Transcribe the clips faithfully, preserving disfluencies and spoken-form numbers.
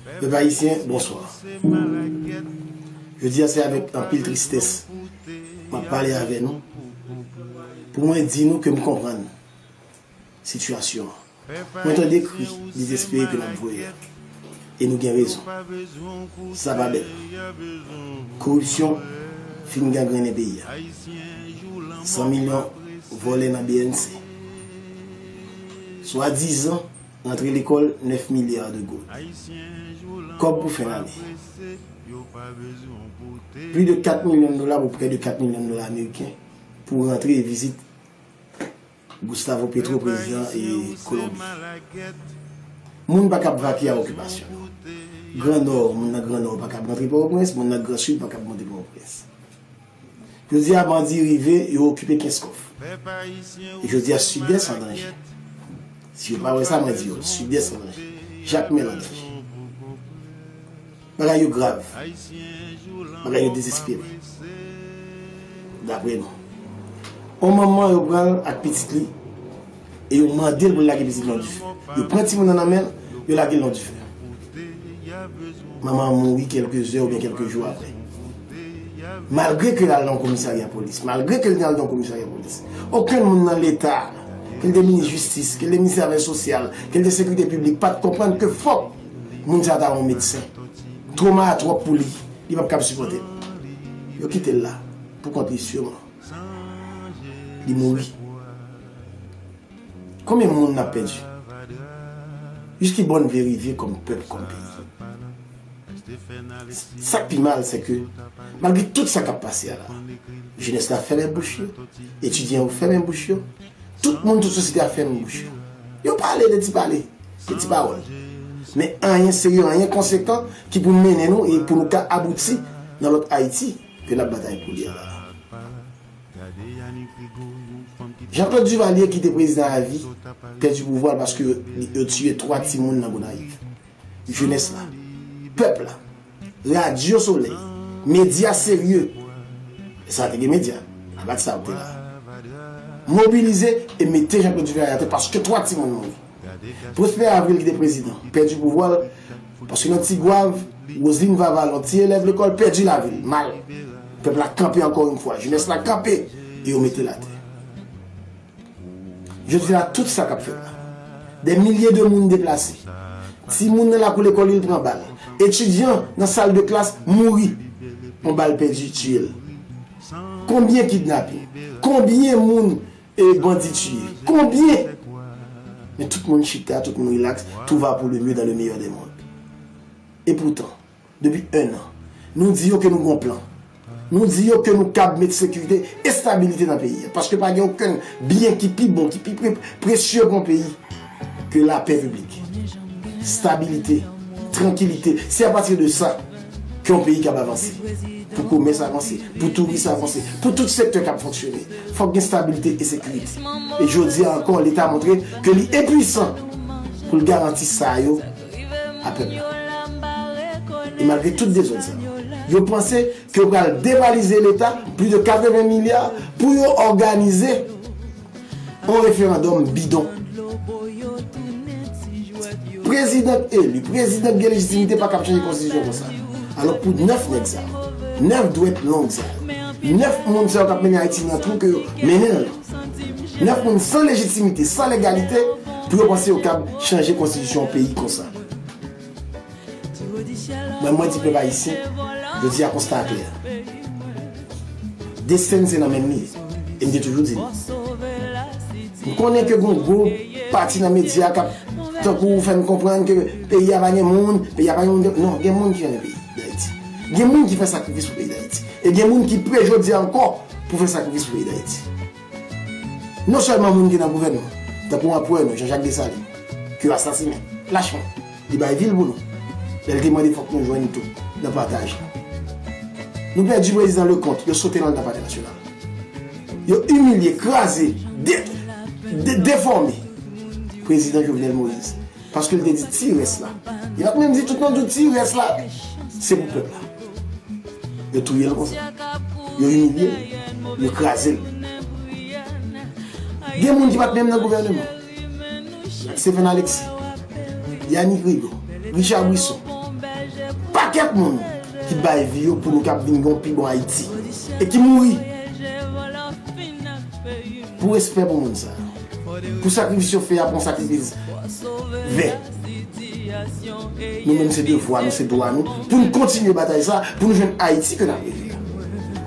Pèp ayisyen, bonswa. Jodi a se avèk anpil tristès m ap pale avè nou pou mwen di nou ke m konprann sitiyasyon an. Mwen tande kri dezespere ke n ap voye a. E nou gen rezon. Sa pa bèl. Koripsyon fin gangrennen peyi a. San milyon vòlè nan B N C. Swadizan rantre lekòl nèf milya de goud. Kòb pou fen lane. Plis de kat milyon dola pou prè de kat milyon dola ameriken pou rantre e vizit Gustavo Petro, prezidan e Kolonbi. Moun pa kab vake a okipasyon yo. Gran Nò, moun nan Gran Nò pa kab rantre Pòtoprens, moun nan Gran Sid pa kab monte Pòtoprens. Jodi a, bandi rive, yo okipe Kenskòf. E jodi a, Sidès an danje. Si yo pa wè sa, mwen di yo, Sidès an danje. Jakmèl an danje. Bagay yo grav. Bagay yo dezespere. Dapre nou. On manman yo pran l ak pitit li e yo mande l pou l lage pitit li nan dife. Yo pran timoun nan nan men l, yo lage l nan dife. Manman an mouri kèlke zè oubyen kèlke jou apre. Malgre ke l al nan komisarya polis, malgre ke l te al nan komisarya polis, okenn moun nan Leta, ke l te minis jistis, ke l te minis afè sosyal, ke l te sekirite piblik, pa t konprann ke fòk moun sa ta yon medsen. Twoma a twòp pou li, li p ap kab sipòte l. Yo kite l la, pou kont li sèlman. Li mouri. Konbyen moun n ap pèdi? Jiskibò n vle rive kòm pèp, kòm peyi? Sa k pi mal, se ke, malgre tout sa k ap pase a la, jenès la fèmen bouch yo, etidyan yo fèmen bouch yo, tout moun, tout sosyete a fèmen bouch yo. Yo pale de ti pale, de ti pawòl. Men anyen serye, anyen konsekan ki pou mennen nou e pou nou ka abouti nan lòt Ayiti ke n ap batay pou li a la. Jean-Claude Duvalier ki te prezidan avi pèdi pouvwa l paske yo, yo tiye twa timoun nan Gonayiv. Jenès la, pèp la, Radyo Solèy, medya serye, sa te gen medya, apa t sa ou te la, mobilize e mete Jean-Claude Duvalier atè paske twa timoun mouri. Prosper Avril ki te prezidan pèdi pouvwa l paske nan Tigwav, Roseline Vavalan, ti elèv lekòl, pèdi lavi l mal. Pèp la kanpe ankò yon fwa, jenès la kanpe e yo mete l atè. Jodi la, tout sa k ap fèt la, dè milye de moun deplase. Timoun nan lakou lekòl yo pran bal. Etidyan nan sal de klas mouri. Yon bal pèdi tiye l. Konbyen kidnaping? Konbyen moun e bandi tiye? Konbyen? Men tout moun chita, tout moun rilaks, tout va pour le mieux dans le meilleur des mondes. E poutan, depi en an, nou di yo ke nou gon plan. Nou di yo ke nou kab met sekirite, estabilite nan peyi a. Paske pa gen okenn byen ki pi bon, ki pi pre-, presye pou yon peyi ke lapè piblik. Stabilite, trankilite. Se apati de sa ke yon peyi kab avanse. Pou komès avanse, pou touris avanse, pou tout sektè kab fonksyone. Fòk gen stabilite e sekirite. E jodi a ankò, Leta montre ke li enpwisan pou l garanti sa yo a pèp la. E malgre tout dezòd sa yo, yo panse ke yo pral devalize Leta, plis de katreven milya, pou yo òganize yon referandòm bidon. Prezidan k eli, prezidan k gen lejitimite pa kab chanje konstitisyon konsa. Alò pou nèf nèg sa yo, nèf dwèt long sa yo, nèf moun sa yo k ap mennen Ayiti nan twou ke yo mennen l, nèf moun san lejitimite, san legalite, pou yo panse yo kab chanje konstitisyon yon peyi konsa. Mwen, mwen di pèp ayisyen, jodi a konsta a klè. Desten n se nan men n li ye. E m te toujou di l. M konnen ke gon gwo pati nan medya k ap tankou fè n konprann ke peyi a pa gen moun, peyi a pa gen moun. Non, gen moun ki renmen peyi Dayiti. Gen moun ki fè sakrifis pou peyi Dayiti. E gen moun ki pre jodi a ankò pou fè sakrifis pou peyi Dayiti. Non sèlman moun ki nan gouvènman, tankou anperè nou, Jean-Jacques Dessalines, ke yo asasinen, lachman, li bay vil pou nou. Lè l te mande fòk nou jwenn tou nan pataj la. Nou pèdi prezidan Leconte, yo sote l anndan Palè Nasyonal. Yo imilye, kraze, de-, de-, defòme prezidan Jovenel Moïse. Paske l te di ti rès la. Li pa t menm di tout non, di ti rès la. Se pou pèp la. Yo touye l konsa. Yo imilye l. Yo kraze l. Gen moun ki pa t menm nan gouvèneman. Stephen Alexis, Yanick Rigaud, Richard Brisson, Pakèt moun ki bay vi yo pou nou kab vin gen yon pi bon Ayiti e ki mouri pou respè pou moun sa a, pou sakrifis yo fè a, pou yon sakrifis vè. Nou menm se devwa nou, se dwa nou pou n kontinye batay sa pou nou jwenn Ayiti ke n ap reve a.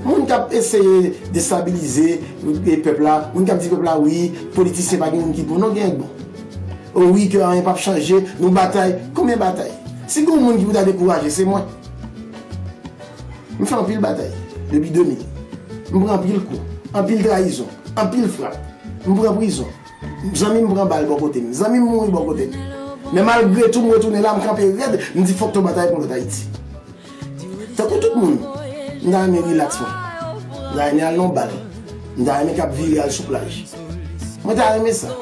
Moun k ap eseye destabilize e pèp la, moun k ap di pèp la wi, politisyen pa gen moun ki bon, non, gen k bon. O wi, ke anyen p ap chanje, nou batay. Konbyen batay? Si gen yon moun ki pou ta dekouraje, se mwen. M fè anpil batay depi de mil. M pran anpil kou, anpil trayizon, anpil frap. M pran prizon. Zanmi m pran bal bò kote m. Zanmi m mouri bò kote m. Men malgre tou, m retounen la, m kanpe rèd, m di fòk nou batay pou lòt Ayiti. Tankou tout moun, m ta renmen rilaks mwen. M ta renmen al nan bal. M ta renmen k ap vire al sou plaj. Mwen ta renmen sa.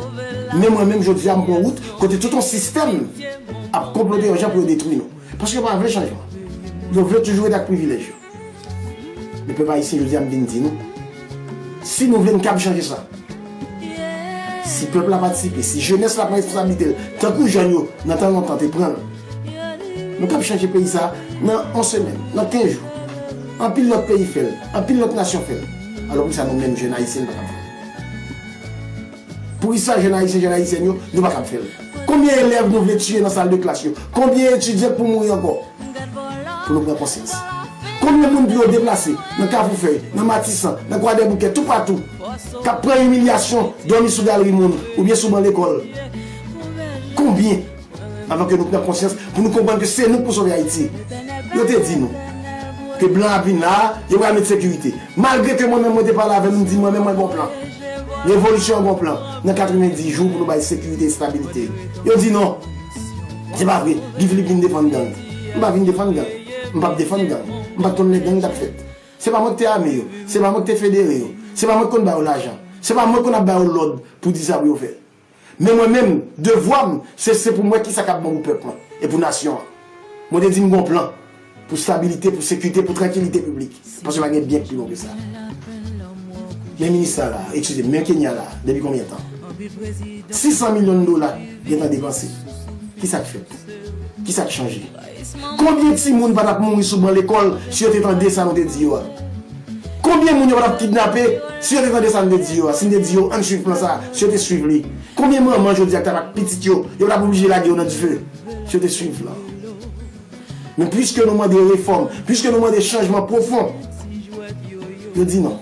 Men mwen menm jodi a m pran wout kote tout yon sistèm ap konplote yon jan pou yo detwi nou. Paske yo pa vle chanjman. Yo vle toujou ret ak privilèj yo. Men pèp ayisyen jodi a m vin di nou, si nou vle n kab chanje sa. Si pèp la patisipe, si jenès la pran responsablite l, tankou jèn yo nan tan lontan te pran l, nou kab chanje peyi sa nan yon semèn, nan kenz jou. Anpil lòt peyi fè l, anpil lòt nasyon fè l. Alò poukisa nou menm jèn ayisyen n pa kab fè l? Poukisa jèn ayisyen, jèn ayisyèn yo, nou pa kab fè l? Konbyen elèv nou vle tiye nan sal de klas yo? Konbyen etidyan k pou mouri ankò? Pou nou pran konsyans. Konbyen moun pou yo deplase nan Kafou Fèy, nan Matisan, nan Kwadèboukè, toupatou, k ap pran imilyasyon, dòmi sou galri moun oubyen sou ban lekòl? Konbyen? Anvan ke nou pran konsyans, pou nou konprann ke se nou k pou sove Ayiti. Yo te di nou ke blan ap vin la, yo pral met sekirite. Malgre ke mwen menm mwen te pale avè l, m di mwen menm mwen gon plan. Revolisyon an gon plan. Nan katrevenndis jou pou nou bay sekirite, estabilite. Yo di non. Se pa vre. Guy Philippe vin defann gang. M pa vin defann gang. M p ap defann gang. M pa t konn lè gang t ap fèt. Se pa mwen k te ame yo. Se pa mwen k te federe yo. Se pa mwen k konn ba yo lajan. Se pa mwen k konn ap ba yo lòd pou di sa pou yo fè. Men mwen menm, devwa m, se, se pou m wè kisa k ap bon pou pèp mwen e pou nasyon an. Mwen te di m gon plan pou stabilite, pou sekirite, pou trankilite piblik. Paske pa gen byen ki pi bon ke sa. Men minis sa la, eskize m, men Kenya la, depi konbyen tan? Sis san milyon dola gentan depanse. Kisa k fèt? Kisa k chanje? Konbyen timoun pa t ap mouri sou ban lekòl si yo te tande sa nou te di yo a? Konbyen moun yo pa t ap kidnape si yo te tande sa n te di yo a? Si n te di yo, ann swiv plan sa a, si yo te swiv li? Konbyen manman jodi a k t ap ak pitit yo, yo pa t ap oblije lage yo nan dife si yo te swiv plan? Men piske nou mande refòm, piske nou mande chanjman pwofon, yo di non.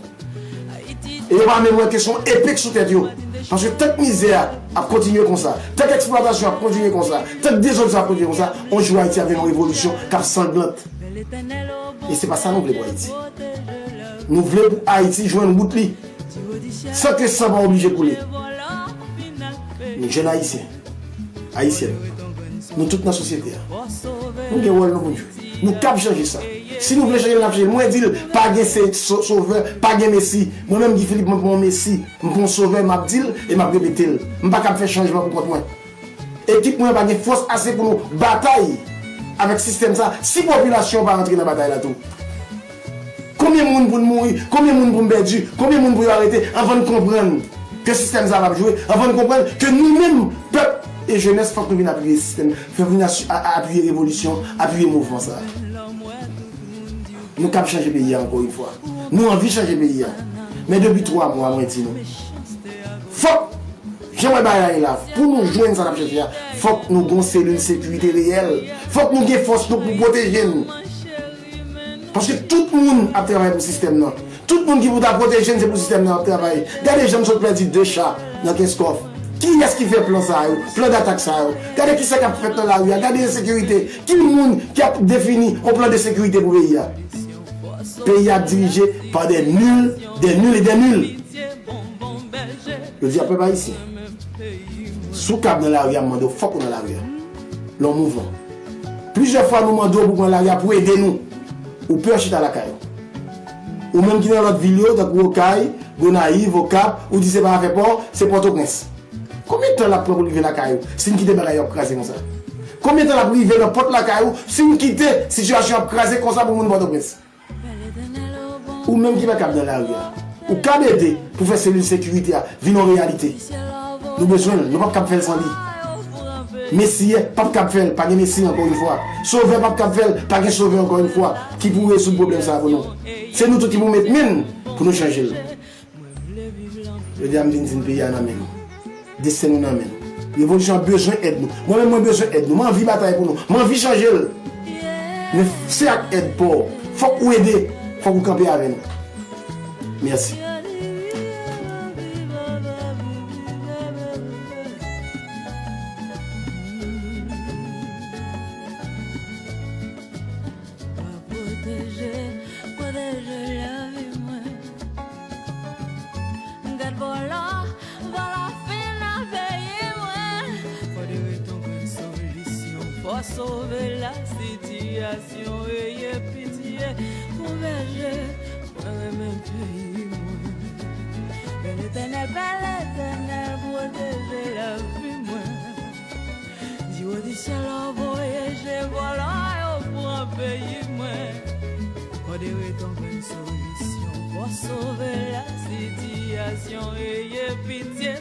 E yo pa menm wè ke se yon epe k sou tèt yo. Paske tank mizè a ap kontinye konsa, tank eksplwatasyon ap kontinye konsa, tank dezòd sa ap kontinye konsa, yon jou Ayiti ap vin yon revolisyon k ap sanglant. E se pa sa nou vle pou Ayiti. Nou vle pou Ayiti jwenn wout li, san ke san pa oblije koule. Nou jèn Ayisyen, Ayisyèn, nou tout nan sosyete a, nou gen wòl nou pou n jwe. Nou kab chanje sa. Si nou vle chanje l, n ap chanje l. Mwen di l, pa gen se, so, sovè, pa gen mesi. Mwen menm, Guy Philippe, mwen pa yon mesi. M pa yon sovè, m ap di l e m ap repete l. M pa kab fè chanjman pou kont mwen. Ekip mwen pa gen fòs ase pou nou batay avèk sistèm sa si popilasyon pa rantre nan batay la tou. Konbyen moun pou n mouri? Konbyen moun pou n pèdi? Konbyen moun pou yo arete anvan n konprann ke sistèm sa p ap jwe? Anvan n konprann ke nou menm, pèp e jenès, fòk nou vin apiye sistèm, fòk vin as- a- a- apiye revolisyon, apiye mouvman sa. Nou kab chanje peyi a ankò yon fwa. Nou anvi chanje peyi a. Men depi twa mwa, mwen di nou, fòk Jan mwen bagay la, pou nou jwenn sa n ap chèche a, fòk nou gon selil sekirite reyèl. Fòk nou gen fòs nou pou pwoteje n. Paske tout moun ap travay pou sistèm nan. Tout moun ki pou ta pwoteje n, se pou sistèm nan ap travay. Gade jan n sot pèdi de cha nan Kenskòf. Kiyès ki fè plan sa yo, plan datak sa yo? Gade kisa k ap fèt nan lari a, gade ensekirite. Ki moun ki ap defini yon plan de sekirite pou peyi a? Peyi a ap dirije pa de nil, de nil e de nil. Yo di a pèp ayisyen, si w kab nan lari a, m mande w, fòk ou nan lari a. Lè w mouvman. Plizyè fwa nou mande w pou pran lari a pou ede nou. Ou pè chita lakay ou. Ou menm ki nan lòt vil yo, tankou Okay, Gonayiv, Okap, ou di se pa afè pa w, se Pòtoprens. Konbyen tan l ap pran pou l rive lakay ou si n kite bagay yo ap kraze konsa? Konbyen tan l ap rive nan pòt lakay ou si n kite sitiyasyon ap kraze konsa pou moun Pòtoprens? Ou menm ki pa kab nan lari a, ou kab ede pou fè selil sekirite a vin yon reyalite. Nou bezwen l, nou p ap kab fè l san li. Mesi p ap kab fè l, pa gen Mesi ankò yon fwa. Sovè p ap kab fè l, pa gen Sovè ankò yon fwa, ki pou rezoud pwoblèm sa a pou nou. Se nou tout ki pou met men n pou nou chanje l. Jodi a m vin di n peyi a nan men nou. Desten nou nan men nou. Revolisyon an bezwen èd nou. Mwen menm mwen bezwen èd nou. Mwen anvi batay pou nou. Mwen anvi chanje l. Men se ak èd pa w. Fòk ou ede. Fòk ou kanpe avè nou. Mèsi. Pwoteje, pwoteje lavi mwen. Gad vòlò, vòlò fin nan peyi mwen. Fò de reton pran solisyon, fò sove la sitiyasyon. Eye pitye, pwoteje, mwen renmen peyi mwen. Pè Letènèl, Pè Letènèl, pwoteje lavi mwen. Di wodisyèl la voye je vòlò yo pran peyi mwen. Kòde reton grenn solisyon, fò sove la sitiyasyon, eye pitye.